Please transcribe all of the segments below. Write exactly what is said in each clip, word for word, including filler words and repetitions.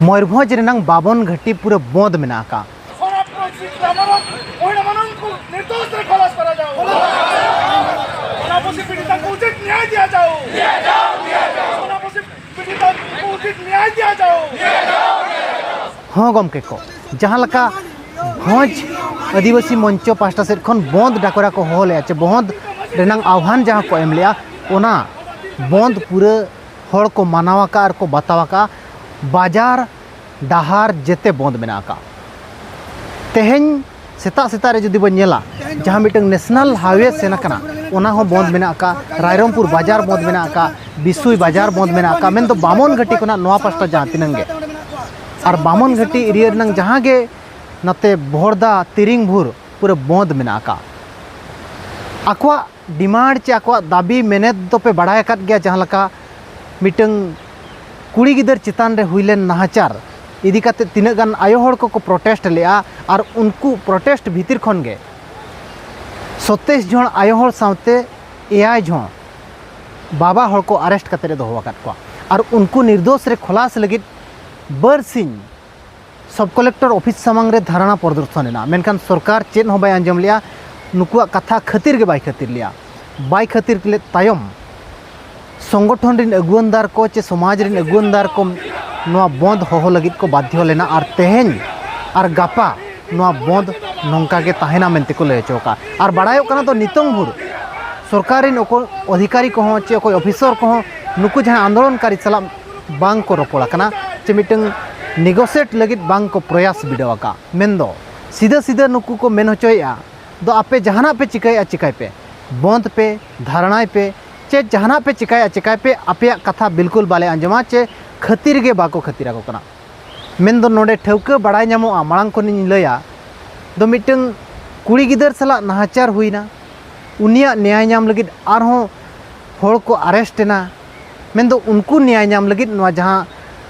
ᱢᱚᱭᱩᱨᱵᱷᱚᱸᱡᱽ ᱨᱮᱱᱟᱝ ᱵᱟᱵᱚᱱ ᱜᱷᱟᱹᱴᱤ ᱯᱩᱨᱟᱹ ᱵᱚᱸᱫᱽ ᱢᱮᱱᱟᱜ ᱟᱠᱟᱫ᱾ ସନା ପଶି ଗ୍ରାମର ମହିଳାମାନଙ୍କୁ ନିର୍ଦ୍ଦୋଷରେ ଖଲାସ କରାଯାଉ। ସନା ପଶି ପୀଡ଼ିତାଙ୍କୁ ଉଚିତ ନ୍ୟାୟ ଦିଆଯାଉ। ସନା ପଶି ପୀଡ଼ିତାଙ୍କୁ ଉଚିତ ନ୍ୟାୟ ଦିଆଯାଉ। ᱦᱚᱸ ᱜᱚᱢᱠᱮ ᱠᱚ, ᱡᱟᱦᱟᱸ ᱞᱮᱠᱟ ᱵᱷᱚᱸᱡᱽ ᱟᱹᱫᱤᱵᱟᱹᱥᱤ ᱢᱚᱧᱪᱚ ᱯᱟᱦᱴᱟ ᱥᱮᱫ ᱠᱷᱚᱱ ᱵᱚᱸᱫᱽ ᱰᱟᱠᱨᱟ ᱠᱚ ᱦᱚᱦᱚ ᱞᱮᱫᱼᱟ, ᱪᱮ ᱵᱚᱸᱫᱽ ᱨᱮᱱᱟᱝ ᱟᱦᱣᱟᱱ ᱡᱟᱦᱟᱸ ᱠᱚ ᱮᱢ ᱞᱮᱫᱼᱟ, ᱚᱱᱟ ᱵᱚᱸᱫᱽ ᱯᱩᱨᱟᱹ ᱦᱚᱲ ᱠᱚ ᱢᱟᱱᱟᱣ ᱟᱠᱟᱫ ᱟᱨ ᱠᱚ ᱵᱟᱛᱟᱣ ᱟᱠᱟᱫᱼᱟ᱾ ᱵᱟᱡᱟᱨ ᱰᱟᱦᱟᱨ ᱡᱮᱛᱮ ᱵᱚᱸᱫᱽ ᱢᱮᱱᱟᱜ ᱟᱠᱟᱫᱼᱟ᱾ ᱛᱮᱦᱮᱧ ᱥᱮᱛᱟᱜ ᱥᱮᱛᱟᱜ ᱨᱮ ᱡᱩᱫᱤ ᱵᱚᱱ ᱧᱮᱞᱟ, ᱡᱟᱦᱟᱸ ᱢᱤᱫᱴᱟᱝ ᱱᱮᱥᱱᱟᱞ ᱦᱟᱭᱣᱮ ᱥᱮᱱ ᱟᱠᱟᱱᱟ, ᱚᱱᱟ ᱦᱚᱸ ᱵᱚᱸᱫᱽ ᱢᱮᱱᱟᱜ ᱟᱠᱟᱫᱼᱟ᱾ ᱨᱟᱭᱨᱚᱝᱯᱩᱨ ᱵᱟᱡᱟᱨ ᱵᱚᱸᱫᱽ ᱢᱮᱱᱟᱜ ᱟᱠᱟᱫᱼᱟ, ᱵᱤᱥᱩᱭ ᱵᱟᱡᱟᱨ ᱵᱚᱸᱫᱽ ᱢᱮᱱᱟᱜ ᱟᱠᱟᱫᱼᱟ, ᱢᱮᱱᱫᱚ ᱵᱟᱢᱚᱱ ᱜᱷᱟᱹᱴᱤ ᱠᱷᱚᱱᱟᱜ ᱱᱚᱣᱟ ᱯᱟᱥᱴᱟ ᱡᱟᱦᱟᱸ ᱛᱤᱱᱟᱹᱝ ᱜᱮ, ᱟᱨ ᱵᱟᱢᱚᱱ ᱜᱷᱟᱹᱴᱤ ᱮᱨᱤᱭᱟ ᱨᱮᱱᱟᱝ ᱡᱟᱦᱟᱸ ᱜᱮ ᱱᱚᱛᱮ ᱵᱚᱦᱚᱲᱫᱟ, ᱛᱤᱨᱤᱝ ᱵᱷᱩᱨ ᱯᱩᱨᱟᱹ ᱵᱚᱸᱫᱽ ᱢᱮᱱᱟᱜ ᱟᱠᱟᱫᱼᱟ᱾ ᱟᱠᱚᱣᱟᱜ ᱰᱤᱢᱟᱱᱰ ᱪᱮ ᱟᱠᱚᱣᱟᱜ ᱫᱟᱹᱵᱤ ᱢᱮᱱᱮᱛ ᱫᱚᱯᱮ ᱵᱟᱲᱟᱭ ᱟᱠᱟᱫ ᱜᱮᱭᱟ, ᱡᱟᱦᱟᱸ ᱞᱮᱠᱟ ᱢᱤᱫᱴᱟᱝ ᱠᱩᱲᱤ ᱜᱤᱫᱟᱹᱨ ᱪᱮᱛᱟᱱ ᱨᱮ ᱦᱩᱭ ᱞᱮᱱ ᱱᱟᱦᱟᱪᱟᱨ ᱤᱫᱤ ᱠᱟᱛᱮ ᱛᱤᱱᱟᱹᱜ ᱜᱟᱱ ᱟᱭᱳ ᱦᱚᱲ ᱠᱚᱠᱚ ᱯᱨᱚᱴᱮᱥᱴ ᱞᱮᱫᱼᱟ, ᱟᱨ ᱩᱱᱠᱩ ᱯᱨᱚᱴᱮᱥᱴ ᱵᱷᱤᱛᱤᱨ ᱠᱷᱚᱱ ᱜᱮ ᱥᱚᱛᱟᱭᱤᱥ ᱡᱚᱱ ᱟᱭᱳ ᱦᱚᱲ ᱥᱟᱶᱛᱮ ᱮᱭᱟᱭ ᱡᱚᱱ ᱵᱟᱵᱟ ᱦᱚᱲ ᱠᱚ ᱟᱨᱮᱥᱴ ᱠᱟᱛᱮ ᱮ ᱫᱚᱦᱚ ᱟᱠᱟᱫ ᱠᱚᱣᱟ, ᱟᱨ ᱩᱱᱠᱩ ᱱᱤᱨᱫᱳᱥ ᱨᱮ ᱠᱷᱚᱞᱟᱥ ᱞᱟᱹᱜᱤᱫ ᱵᱟᱨ ᱥᱤᱧ ᱥᱚᱵ ᱠᱚᱞᱮᱠᱴᱚᱨ ᱚᱯᱷᱤᱥ ᱥᱟᱢᱟᱝ ᱨᱮ ᱫᱷᱟᱨᱱᱟ ᱯᱨᱚᱫᱚᱨᱥᱚᱱ ᱮᱱᱟ, ᱢᱮᱱᱠᱷᱟᱱ ᱥᱚᱨᱠᱟᱨ ᱪᱮᱫ ᱦᱚᱸ ᱵᱟᱭ ᱟᱸᱡᱚᱢ ᱞᱮᱜᱼᱟ᱾ ᱱᱩᱠᱩᱣᱟᱜ ᱠᱟᱛᱷᱟ ᱠᱷᱟᱹᱛᱤᱨ ᱜᱮ ᱵᱟᱭ ᱠᱷᱟᱹᱛᱤᱨ ᱞᱮᱜᱼᱟ᱾ ᱵᱟᱭ ᱠᱷᱟᱹᱛᱤᱨ ᱞᱮᱫ ᱛᱟᱭᱚᱢ ᱥᱚᱝᱜᱚᱴᱷᱚᱱ ᱨᱤᱱ ᱟᱹᱜᱩᱣᱟᱹᱱᱫᱟᱨ ᱠᱚ ᱪᱮ ᱥᱚᱢᱟᱡᱽ ᱨᱤᱱ ᱟᱹᱜᱩᱣᱟᱹᱱᱫᱟᱨ ᱠᱚ ᱱᱚᱣᱟ ᱵᱚᱸᱫᱽ ᱦᱚᱦᱚ ᱞᱟᱹᱜᱤᱫ ᱠᱚ ᱵᱟᱫᱽᱫᱷᱚ ᱞᱮᱱᱟ, ᱟᱨ ᱛᱮᱦᱮᱧ ᱟᱨ ᱜᱟᱯᱟ ᱱᱚᱣᱟ ᱵᱚᱸᱫᱽ ᱱᱚᱝᱠᱟ ᱜᱮ ᱛᱟᱦᱮᱱᱟ ᱢᱮᱱᱛᱮ ᱠᱚ ᱞᱟᱹᱭ ᱦᱚᱪᱚ ᱟᱠᱟᱫᱼᱟ᱾ ᱟᱨ ᱵᱟᱲᱟᱭᱚᱜ ᱠᱟᱱᱟ ᱫᱚ ᱱᱤᱛᱚᱝ ᱵᱷᱳᱨ ᱥᱚᱨᱠᱟᱨ ᱨᱤᱱ ᱚᱠᱚ-, ᱚᱫᱷᱤᱠᱟᱨᱤ ᱠᱚᱦᱚᱸ ᱪᱮ ᱚᱠᱚᱭ ᱚᱯᱷᱤᱥᱚᱨ ᱠᱚᱦᱚᱸ ᱱᱩᱠᱩ ᱡᱟᱦᱟᱸ ᱟᱱᱫᱳᱞᱚᱱᱠᱟᱨᱤ ᱥᱟᱞᱟᱜ ᱵᱟᱝ ᱠᱚ ᱨᱚᱯᱚᱲ ᱟᱠᱟᱱᱟ ᱪᱮ ᱢᱤᱫᱴᱟᱝ ᱱᱮᱜᱳᱥᱤᱭᱮᱴ ᱞᱟᱹᱜᱤᱫ ᱵᱟᱝ ᱠᱚ ᱯᱨᱚᱭᱟᱥ ᱵᱤᱰᱟᱹᱣ ᱟᱠᱟᱫᱼᱟ᱾ ᱢᱮᱱᱫᱚ ᱥᱤᱫᱷᱟᱹ ᱥᱤᱫᱷᱟᱹ ᱱᱩᱠᱩ ᱠᱚ ᱢᱮᱱ ᱦᱚᱪᱚᱭᱮᱫᱼᱟ ᱫᱚ, ᱟᱯᱮ ᱡᱟᱦᱟᱱᱟᱜ ᱯᱮ ᱪᱤᱠᱟᱹᱭᱮᱫᱼᱟ ᱪᱤᱠᱟᱹᱭ ᱯᱮ, ᱵᱚᱸᱫᱽ ᱯᱮ, ᱫᱷᱟᱨᱱᱟᱭ ᱯᱮ, ᱪᱮ ᱡᱟᱦᱟᱱᱟᱜ ᱯᱮ ᱪᱤᱠᱟᱹᱭᱮᱫᱼᱟ ᱪᱤᱠᱟᱹᱭ ᱯᱮ, ᱟᱯᱮᱭᱟᱜ ᱠᱟᱛᱷᱟ ᱵᱤᱞᱠᱩᱞ ᱵᱟᱞᱮ ᱟᱸᱡᱚᱢᱟ, ᱪᱮ ᱠᱷᱟᱹᱛᱤᱨ ᱜᱮ ᱵᱟᱠᱚ ᱠᱷᱟᱹᱛᱤᱨ ᱟᱠᱚ ᱠᱟᱱᱟ᱾ ᱢᱮᱱᱫᱚ ᱱᱚᱰᱮ ᱴᱷᱟᱹᱣᱠᱟᱹ ᱵᱟᱲᱟᱭ ᱧᱟᱢᱚᱜᱼᱟ, ᱢᱟᱲᱟᱝ ᱠᱷᱚᱱᱤᱧ ᱞᱟᱹᱭᱟ, ᱫᱚ ᱢᱤᱫᱴᱟᱝ ᱠᱩᱲᱤ ᱜᱤᱫᱟᱹᱨ ᱥᱟᱞᱟᱜ ᱱᱟᱦᱟᱪᱟᱨ ᱦᱩᱭᱱᱟ, ᱩᱱᱤᱭᱟᱜ ᱱᱮᱭᱟᱭ ᱧᱟᱢ ᱞᱟᱹᱜᱤᱫ ᱟᱨᱦᱚᱸ ᱦᱚᱲ ᱠᱚ ᱟᱨᱮᱥᱴ ᱮᱱᱟ, ᱢᱮᱱᱫᱚ ᱩᱱᱠᱩ ᱱᱮᱭᱟᱭ ᱧᱟᱢ ᱞᱟᱹᱜᱤᱫ ᱱᱚᱣᱟ ᱡᱟᱦᱟᱸ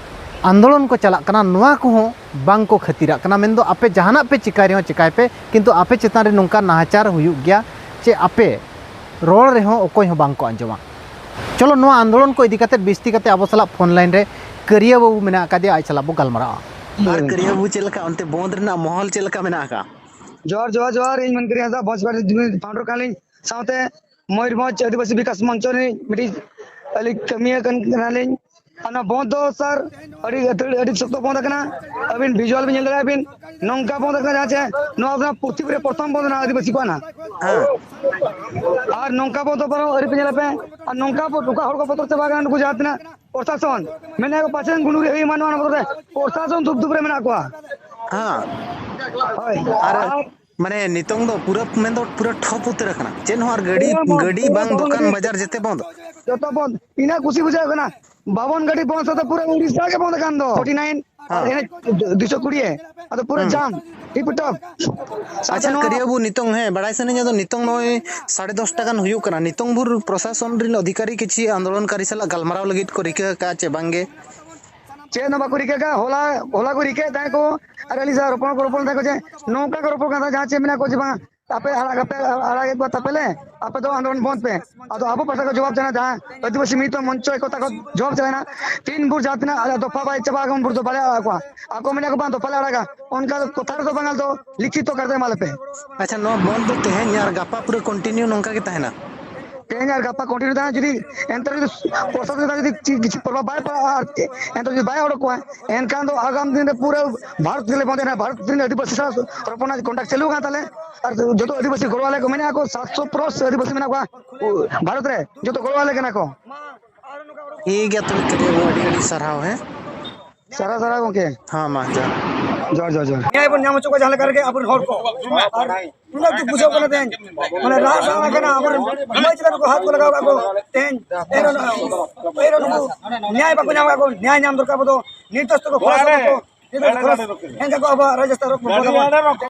ᱟᱱᱫᱳᱞᱚᱱ ᱠᱚ ᱪᱟᱞᱟᱜ ᱠᱟᱱᱟ, ᱱᱚᱣᱟ ᱠᱚᱦᱚᱸ ᱵᱟᱝ ᱠᱚ ᱠᱷᱟᱹᱛᱤᱨᱟᱜ ᱠᱟᱱᱟ᱾ ᱢᱮᱱᱫᱚ ᱟᱯᱮ ᱡᱟᱦᱟᱱᱟᱜ ᱯᱮ ᱪᱤᱠᱟᱹᱭ ᱨᱮᱦᱚᱸ ᱪᱤᱠᱟᱹᱭ ᱯᱮ, ᱠᱤᱱᱛᱩ ᱟᱯᱮ ᱪᱮᱛᱟᱱ ᱨᱮ ᱱᱚᱝᱠᱟ ᱱᱟᱦᱟᱪᱟᱨ ᱦᱩᱭᱩᱜ ᱜᱮᱭᱟ ᱪᱮ ᱟᱯᱮ ᱨᱚᱲ ᱨᱮᱦᱚᱸ ᱚᱠᱚᱭ ᱦᱚᱸ ᱵᱟᱝ ᱠᱚ ᱟᱸᱡᱚᱢᱟ᱾ ᱪᱚᱞᱚ, ᱱᱚᱣᱟ ᱟᱱᱫᱳᱞᱚᱱ ᱠᱚ ᱤᱫᱤ ᱠᱟᱛᱮ ᱵᱤᱥᱛᱤ ᱠᱟᱛᱮ ᱟᱵᱚ ᱥᱟᱞᱟᱜ ᱯᱷᱳᱱ ᱞᱟᱭᱤᱱ ᱨᱮ ᱠᱟᱹᱨᱤᱭᱟᱹ ᱵᱟᱹᱵᱩ ᱢᱮᱱᱟᱜ ᱟᱠᱟᱫᱮᱭᱟ, ᱟᱡ ᱥᱟᱞᱟᱜ ᱵᱚ ᱜᱟᱞᱢᱟᱨᱟᱜᱼᱟ᱾ ᱟᱨ ᱠᱟᱹᱨᱤᱭᱟᱹ ᱵᱟᱹᱵᱩ, ᱪᱮᱫ ᱞᱮᱠᱟ ᱚᱱᱛᱮ ᱵᱚᱱᱫᱷ ᱨᱮᱱᱟᱜ ᱢᱚᱦᱚᱞ ᱪᱮᱫ ᱞᱮᱠᱟ ᱢᱮᱱᱟᱜ ᱟᱠᱟᱫᱼᱟ? ᱡᱚᱦᱟᱨ, ᱡᱚᱦᱟᱨ, ᱡᱚᱦᱟᱨ᱾ ᱤᱧ ᱢᱚᱱᱠᱤᱨᱤ ᱦᱟᱸᱥᱫᱟ, ᱵᱷᱚᱸᱡᱽ ᱯᱟᱨᱴᱤ ᱯᱷᱟᱣᱩᱱᱰᱟᱨ ᱠᱟᱱᱟᱞᱤᱧ, ᱥᱟᱶᱛᱮ ᱢᱚᱭᱩᱨᱵᱷᱚᱸᱡᱽ ᱟᱹᱫᱤᱵᱟᱹᱥᱤ ᱵᱤᱠᱟᱥ ᱢᱚᱧᱪᱚ ᱨᱤᱱᱤᱡ ᱢᱤᱫᱴᱤᱡ ᱟᱹᱞᱤᱧ ᱠᱟᱹᱢᱤᱭᱟᱹ ᱠᱟᱱ ᱠᱟᱱᱟᱞᱤᱧ᱾ ᱚᱱᱟ ᱵᱚᱱᱫᱷ ᱫᱚ ᱥᱟᱨ ᱟᱹᱰᱤ ᱟᱹᱛᱷᱟᱹᱲᱤ, ᱟᱹᱰᱤ ᱥᱚᱠᱛᱚ ᱵᱚᱱᱫᱷ ᱟᱠᱟᱱᱟ᱾ ᱟᱹᱵᱤᱱ ᱵᱷᱤᱡᱩᱣᱟᱞ ᱵᱤᱱ ᱧᱮᱞ ᱫᱟᱲᱮᱭᱟᱜᱼᱟ ᱵᱤᱱ, ᱱᱚᱝᱠᱟ ᱵᱚᱱᱫᱷ ᱟᱠᱟᱱᱟ ᱡᱟᱦᱟᱸ ᱪᱮ ᱱᱚᱣᱟ ᱫᱚ ᱯᱩᱨᱛᱷᱤᱵᱤ ᱨᱮ ᱯᱨᱚᱛᱷᱚᱢ ᱵᱚᱱᱫᱷ ᱠᱟᱱᱟ ᱟᱹᱫᱤᱵᱟᱹᱥᱤ ᱠᱚᱣᱟᱜ ᱱᱟ᱾ ᱦᱮᱸ᱾ ᱟᱨ ᱱᱚᱝᱠᱟ ᱵᱚᱱᱫᱷ ᱫᱚ ᱵᱟᱨᱚ ᱟᱹᱣᱨᱤ ᱯᱮ ᱧᱮᱞᱟ ᱯᱮ᱾ ᱟᱨ ᱱᱚᱝᱠᱟ ᱵᱚ-, ᱚᱠᱟ ᱦᱚᱲ ᱠᱚ ᱵᱚᱛᱚᱨ ᱪᱟᱵᱟ ᱟᱠᱟᱱᱟ ᱱᱩᱠᱩ ᱡᱟᱦᱟᱸ ᱛᱤᱱᱟᱹᱜ ᱯᱨᱚᱥᱟᱥᱚᱱ, ᱢᱮᱱᱮᱫ ᱠᱚ ᱯᱟᱪᱮᱫ ᱜᱩᱱᱩ ᱨᱮ ᱦᱩᱭ ᱮᱢᱟᱱᱚᱜᱼᱟ, ᱱᱚᱣᱟ ᱵᱚᱛᱚᱨ ᱛᱮ ᱯᱨᱚᱥᱟᱥᱚᱱ ᱫᱩᱠ ᱫᱩᱠ ᱨᱮ ᱢᱮᱱᱟᱜ ᱠᱚᱣᱟ᱾ ᱦᱮᱸ᱾ ᱦᱳᱭ᱾ ᱟᱨ ᱟᱨ ᱢᱟᱱᱮ ᱱᱤᱛᱚᱝ ᱫᱚ ᱯᱩᱨᱟᱹ ᱢᱮᱱᱫᱚ ᱯᱩᱨᱟᱹ ᱴᱷᱚᱯ ᱩᱛᱟᱹᱨ ᱟᱠᱟᱱᱟ, ᱪᱮᱫ ᱦᱚᱸ ᱟᱨ ᱜᱟᱹᱰᱤ, ᱯᱩᱨᱟᱹ ᱵᱚᱱᱫ, ᱜᱟᱹᱰᱤ ᱯᱩᱨᱟᱹ ᱵᱟᱝ, ᱵᱚᱱᱫ ᱫᱚᱠᱟᱱ ᱜᱟᱹᱰᱤ᱾ ᱵᱟᱡᱟᱨ ᱡᱮᱛᱮ ᱵᱚᱱᱫ᱾ ᱡᱚᱛᱚ ᱵᱚᱱᱫ᱾ ᱤᱱᱟᱹ ᱠᱩᱥᱤ ᱵᱩᱡᱷᱟᱹᱜ ᱠᱟᱱᱟ, ᱵᱟᱵᱚᱱ ᱜᱟᱹᱰᱤ ᱵᱚᱱᱫ ᱥᱟᱶᱛᱮ ᱯᱩᱨᱟᱹ ᱩᱲᱤᱥᱥᱟ ᱜᱮ ᱵᱚᱱᱫ ᱟᱠᱟᱱ ᱫᱚ᱾ ᱯᱷᱳᱨᱴᱤ ᱱᱟᱭᱤᱱ ᱟᱨ ᱦᱮᱸ᱾ ᱮᱱᱮᱡ ᱫᱩ-, ᱫᱩᱥᱚ ᱠᱩᱲᱤ ᱟᱫᱚ ᱯᱩᱨᱟᱹ ᱦᱩᱸ᱾ ᱡᱟᱢ, ᱴᱤᱯ ᱴᱚᱯ᱾ ᱥᱟᱶᱛᱮ ᱟᱪᱪᱷᱟ, ᱱᱚᱣᱟ ᱠᱟᱹᱨᱤᱭᱟᱹ ᱵᱟᱹᱵᱩ, ᱱᱤᱛᱚᱝ, ᱦᱮᱸ, ᱵᱟᱲᱟᱭ ᱥᱟᱱᱟᱧᱟ, ᱟᱫᱚ ᱱᱤᱛᱚᱝ ᱱᱚᱜᱼᱚᱭ ᱥᱟᱲᱮ ᱫᱚᱥᱴᱟ ᱜᱟᱱ ᱦᱩᱭᱩᱜ ᱠᱟᱱᱟ, ᱱᱤᱛᱚᱝ ᱵᱷᱳᱨ ᱯᱨᱚᱥᱟᱥᱚᱱ ᱨᱮᱱ ᱚᱫᱷᱤᱠᱟᱨᱤ ᱠᱤᱪᱷᱤ ᱟᱱᱫᱳᱞᱚᱱᱠᱟᱨᱤ ᱥᱟᱞᱟᱜ ᱜᱟᱞᱢᱟᱨᱟᱣ ᱞᱟᱹᱜᱤᱫ ᱠᱚ ᱨᱤᱠᱟᱹ ᱟᱠᱟᱫᱼᱟ ᱪᱮ ᱵᱟᱝᱜᱮ? ᱪᱮᱫ ᱦᱚᱸ ᱵᱟᱠᱚ ᱨᱤᱠᱟᱹ ᱠᱟᱜᱼᱟ᱾ ᱦᱚᱞᱟ, ᱦᱚᱞᱟ ᱠᱚ ᱨᱤᱠᱟᱹᱭᱮᱫ ᱛᱟᱦᱮᱸ ᱠᱚ, ᱟᱨ ᱟᱹᱞᱤᱧ ᱥᱟᱶ ᱨᱚᱯᱚᱲ ᱠᱚ ᱨᱚᱯᱚᱲ ᱛᱟᱦᱮᱸ ᱠᱚ ᱡᱮ ᱱᱚᱝᱠᱟ ᱠᱚ ᱨᱚᱯᱚᱲ ᱠᱟᱱ ᱛᱟᱦᱮᱸ, ᱡᱟᱦᱟᱸ ᱪᱮᱫ ᱢᱮᱱᱟᱜ ᱠᱚ ᱡᱮ ᱵᱟᱝ, ᱟᱯᱮ ᱟᱲᱟᱜ ᱟᱯᱮ, ᱟᱲᱟᱜᱮᱫ ᱠᱚᱣᱟ ᱛᱟᱯᱮ ᱞᱮ, ᱟᱯᱮ ᱫᱚ ᱟᱱᱫᱳᱞᱚᱱ ᱵᱚᱱᱫ ᱯᱮ᱾ ᱟᱫᱚ ᱟᱵᱚ ᱯᱟᱦᱴᱟ ᱠᱚ ᱡᱚᱵᱟᱵ ᱪᱟᱞᱟᱜᱼᱟ, ᱡᱟᱦᱟᱸ ᱟᱹᱫᱤᱵᱟᱹᱥᱤ ᱢᱤᱫ ᱢᱚᱧᱪᱚ ᱮᱠᱚᱛᱟ ᱠᱚ ᱡᱚᱵᱟᱵ ᱪᱟᱞᱟᱜᱼᱟ, ᱛᱤᱱ ᱵᱷᱳᱨ ᱡᱟᱦᱟᱸ ᱛᱤᱱᱟᱹᱜ ᱟᱞᱮ ᱫᱚᱯᱷᱟ ᱵᱟᱭ ᱪᱟᱵᱟ ᱟᱠᱟᱱ ᱵᱷᱳᱨ ᱫᱚ ᱵᱟᱞᱮ ᱟᱲᱟᱜ ᱠᱚᱣᱟ᱾ ᱟᱠᱚ ᱢᱮᱱᱟ ᱠᱚ ᱵᱟᱝ ᱫᱚᱯᱷᱟ ᱞᱮ ᱟᱲᱟᱜᱟ, ᱚᱱᱠᱟ ᱫᱚ ᱠᱚᱛᱷᱟ ᱨᱮᱫᱚ ᱵᱟᱝ, ᱟᱞᱮ ᱫᱚ ᱞᱤᱠᱷᱤᱛᱚ ᱠᱟᱨᱛᱮ ᱮᱢᱟ ᱞᱮᱯᱮ᱾ ᱟᱪᱪᱷᱟ, ᱱᱚᱣᱟ ᱵᱚᱱᱫ ᱫᱚ ᱛᱮᱦᱮᱧ ᱟᱨ ᱜᱟᱯᱟ ᱯᱩᱨᱟᱹ ᱠᱚᱱᱴᱤᱱᱤᱭᱩ ᱱᱚᱝᱠᱟ ᱜᱮ ᱛᱟᱦᱮᱱᱟ? ᱛᱮᱦᱮᱧ ᱟᱨ ᱜᱟᱯᱟ ᱠᱚᱱᱴᱤᱱᱤᱭᱩ ᱛᱟᱦᱮᱱᱟ᱾ ᱡᱩᱫᱤ ᱮᱱᱛᱮ ᱡᱩᱫᱤ ᱯᱨᱚᱥᱟᱥᱚᱱ ᱡᱩᱫᱤ ᱪᱤ-, ᱠᱤᱪᱷᱩ ᱯᱨᱚᱵᱷᱟᱵ ᱵᱟᱭ ᱯᱟᱲᱟᱜᱼᱟ, ᱟᱨ ᱮᱱᱛᱮ ᱡᱩᱫᱤ ᱵᱟᱭ ᱚᱰᱚᱠ ᱠᱚᱣᱟ, ᱮᱱᱠᱷᱟᱱ ᱫᱚ ᱟᱜᱟᱢ ᱫᱤᱱ ᱨᱮ ᱯᱩᱨᱟᱹ ᱵᱷᱟᱨᱚᱛ ᱜᱮᱞᱮ ᱵᱚᱱᱫᱮᱱᱟ᱾ ᱵᱷᱟᱨᱚᱛ ᱨᱮᱱ ᱟᱹᱫᱤᱵᱟᱹᱥᱤ ᱥᱟᱶ ᱨᱚᱯᱚᱲ ᱨᱮᱱᱟᱜ ᱠᱚᱱᱴᱟᱠᱴ ᱪᱟᱹᱞᱩ ᱟᱠᱟᱱ ᱛᱟᱞᱮ, ᱟᱨ ᱡᱚᱛᱚ ᱟᱹᱫᱤᱵᱟᱹᱥᱤ ᱜᱚᱲᱚ ᱟᱞᱮ ᱠᱚ ᱢᱮᱱᱟᱜᱼᱟ ᱠᱚ, ᱥᱟᱛᱥᱚ ᱯᱞᱟᱥ ᱟᱹᱫᱤᱵᱟᱹᱥᱤ ᱢᱮᱱᱟᱜ ᱠᱚᱣᱟ ᱵᱷᱟᱨᱚᱛ ᱨᱮ, ᱡᱚᱛᱚ ᱜᱚᱲᱚ ᱟᱞᱮ ᱠᱟᱱᱟ ᱠᱚ᱾ ᱴᱷᱤᱠ ᱜᱮᱭᱟ, ᱛᱚᱵᱮ ᱠᱟᱹᱴᱤᱡ ᱟᱹᱰᱤ ᱟᱹᱰᱤ ᱥᱟᱨᱦᱟᱣ, ᱦᱮᱸ᱾ ᱥᱟᱨᱦᱟᱣ, ᱥᱟᱨᱦᱟᱣ ᱜᱚᱝᱠᱮ᱾ ᱦᱮᱸ, ᱢᱟ ᱡᱚᱦᱟᱨ᱾ ᱡᱚᱦᱟᱨ, ᱡᱚᱦᱟᱨ, ᱡᱚᱦᱟᱨ᱾ ᱱᱮᱭᱟᱭ ᱵᱚᱱ ᱧᱟᱢ ᱦᱚᱪᱚ ᱠᱚᱣᱟ ᱡᱟᱦᱟᱸ ᱞᱮᱠᱟ ᱨᱮᱜᱮ ᱟᱵᱚᱨᱮᱱ ᱦᱚᱲ ᱠᱚ᱾ ᱟᱨ ᱩᱱᱟᱹᱜ ᱫᱩᱠ ᱵᱩᱡᱷᱟᱹᱜ ᱠᱟᱱᱟ ᱛᱮᱦᱮᱧ, ᱢᱟᱱᱮ ᱨᱟᱜ ᱥᱟᱱᱟ ᱠᱟᱱᱟ, ᱟᱵᱚᱨᱮᱱ ᱢᱟᱹᱭ ᱪᱮᱛᱟᱱ ᱨᱮᱠᱚ ᱦᱟᱛ ᱠᱚ ᱞᱟᱜᱟᱣ ᱠᱟᱜ ᱠᱚ ᱛᱮᱦᱮᱧ, ᱮᱱᱨᱮᱦᱚᱸ, ᱮᱱᱨᱮᱦᱚᱸ ᱱᱩᱠᱩ ᱱᱮᱭᱟᱭ ᱵᱟᱠᱚ ᱧᱟᱢ ᱠᱟᱜ ᱠᱚ, ᱱᱮᱭᱟᱭ ᱧᱟᱢ ᱫᱚᱨᱠᱟᱨ ᱟᱵᱚ ᱫᱚ᱾ ᱱᱤᱨᱫᱳᱥ ᱛᱮᱠᱚ ᱠᱷᱚᱞᱟᱥ ᱠᱚ, ᱱᱤᱨᱫᱳᱥ ᱠᱷᱚᱞᱟᱥ ᱮᱱᱠᱷᱟᱱ ᱠᱚ ᱟᱵᱚᱣᱟᱜ ᱨᱟᱡᱽ ᱨᱟᱥᱛᱟ ᱨᱮ ᱵᱚᱱᱫᱚ ᱟᱵᱚᱱ᱾